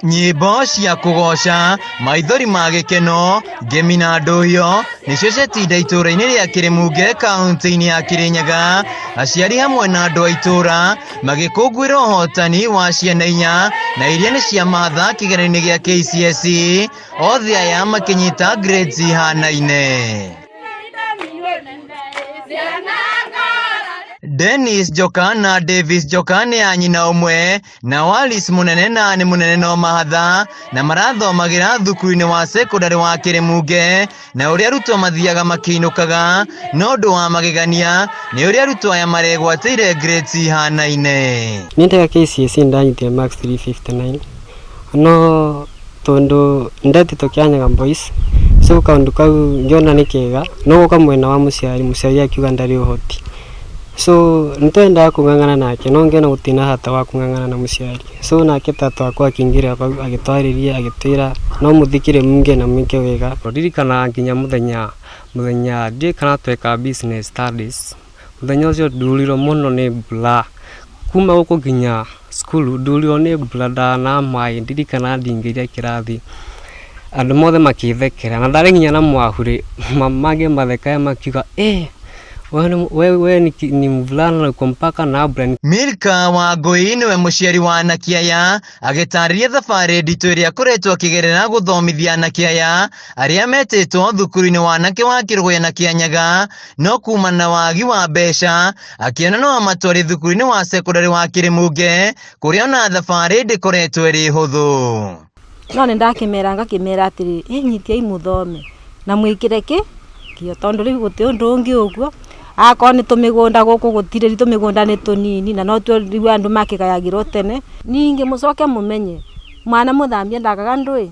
Nyĩmbo cia kũgoca, maithori ma gĩkeno, ngemi na ndũhio nĩcio ciatinda itũũra-inĩ rĩa Kĩrĩmunge kaũntĩ-inĩ ya Kĩrĩnyaga, aciari hamwe na andũ a itũũra magĩkũngũĩra ũhotani wa ciana inya na iria nĩ cia mahatha kĩgeranio-inĩ gĩa KCSE, othe aya makĩnyita grades ihanaine. Dennis Njoka na Davis Njoka nĩ a nyina ũmwe na Alice Mũnene na nĩ mũnene no mahatha na marathomagĩra thukuru-inĩ wa cekondarĩ wa Kĩrĩmunge na ũrĩa arutwo mathiaga makĩinũkaga no ũndũ wa magegania nĩ ũrĩa arutwo aya maregwatĩire grades ihanaine. Niĩ ndeka KCSE ndanyitire marks 359 no tondu ndetĩtwo Kianyaga Boys so kaundu kau ngĩona nĩ kega no gũka mwena wa mũciari, mũciari akiuga ndarĩ ũhoti so nĩtwendaga kũng'ang'ana nake no ngĩona gũtirĩ na bata wa kũng'ang'ana na mũciari so nake tata wakwa akĩingĩra bau agĩtwarĩria agĩtwĩra no mũthiĩ Kĩrĩmunge na mwĩke wega. Ndirikanaga nginya mũthenya mũthenya ndiũĩ kana twekaga business studies mũthenya ũcio ndurirwo mũno nĩ mbura kuma gũkũ nginya cukuru ndurirwo nĩ mbura ndana maĩ ndirikanaga ndingĩire kĩrathi andũ mothe makĩthekera na ndarĩ nginya na mwahurĩ mangĩ mathekaga makiuga ĩ wewe ni mvulana na uko mpaka na mbura. Milka Wangũi nĩwe mũciari wa anake aya agĩtarĩria thabarĩ nditũ ĩrĩa akoretwo akĩgerera gũthomithia anake aya arĩa metĩtwo thukuru-inĩ wa anake wa Kĩrũgũya na Kĩanyaga no kuma na wagi wa mbeca akĩona no amatware thukuru-inĩ wa cekondarĩ wa Kĩrĩmunge kũrĩa ona thabarĩ ndĩkoretwo ĩrĩ hũthũ. No nĩ ndakĩmera ngakĩmera atĩrĩ, ĩnyitiei mũthome na mwĩkĩre kĩ kĩo tondũ rĩu gũtirĩ ũndũ ũngĩ ũguo akorwo nĩ tũmĩgũnda gũkũ gũtirĩ rĩu tũmĩgũnda nĩ tũnini na no tuo rĩu andũ makĩgayagĩrwo tene. Ningĩ mũcoke mũmenye mwana mũthambie ndagaga ndũĩ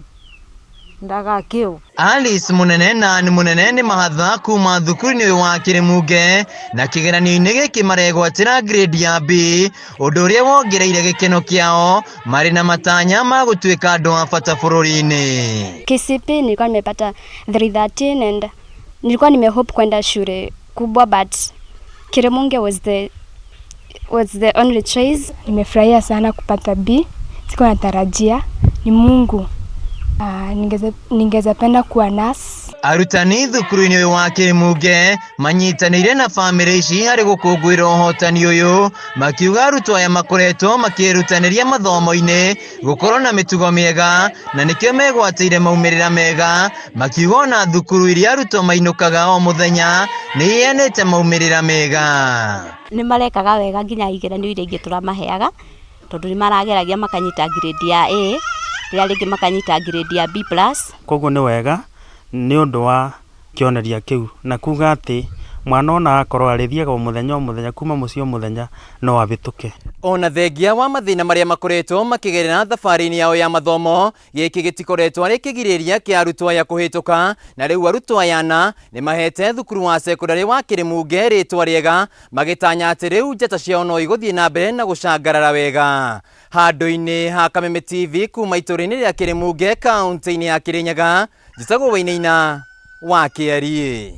ndagaga kĩo. Alice Mũnene na Ann Mũnene nĩ mahatha kuma thukuru-inĩ ũyũ wa Kĩrĩmunge na kĩgeranio-inĩ gĩkĩ maregwatĩra grade ya B ũndũ ũrĩa wongereire gĩkeno kĩao marĩ na matanya ma gũtuĩka andũ a bata bũrũri-inĩ. KCPE nilikuwa nimepata 313 and nilikuwa nimehope kwenda shule kubwa but Kirimunge was the only choice. Nimefurahia sana kupata B, sikuwa natarajia. Ni Mungu. Ningeweza penda kuwa nurse. Arutani thukuru-inĩ ũyũ wa Kĩrĩmunge manyitanĩire na bamĩrĩ ici harĩ gũkũngũĩra ũhotani ũyũ makiuga arutwo aya makoretwo makĩĩrutanĩria mathomo-inĩ gũkorwo na mĩtugo mĩega na nĩkĩo megwatĩire maumĩrĩra mega makiuga ona thukuru iria arutwo mainũkaga o mũthenya nĩ iheanĩte maumĩrĩra mega. Nĩ marekaga wega nginya igeranio iria ingĩ tũramaheaga tondũ nĩ marageragia makanyita grade ya A rĩrĩa rĩngĩ makanyita grade ya B+. Koguo nĩ wega nĩ ũndũ wa kĩonereria kĩu na kuga atĩ mwana ona akorwo arĩthiaga o mũthenya o mũthenya kuma mũciĩ o mũthenya no ahĩtũke. Ona thengia wa mathĩna marĩa makoretwo makĩgerera thabarĩ-inĩ yao ya mathomo gĩkĩ gĩtikoretwo arĩ kĩgirĩrĩria kĩa arutwo aya kũhĩtũka na rĩu arutwo aya ana nĩ mahete thukuru wa cekondarĩ wa Kĩrĩmunge rĩtwa rĩega magĩtanya atĩ rĩu njata ciao no igũthiĩ na mbere na gũcangarara wega. Handũ-inĩ ha Kameme TV kuma itũũra-inĩ rĩa Kĩrĩmunge kaũntĩ-inĩ ya Kĩrĩnyaga njĩtagwo Wainaina wa Kĩariĩ.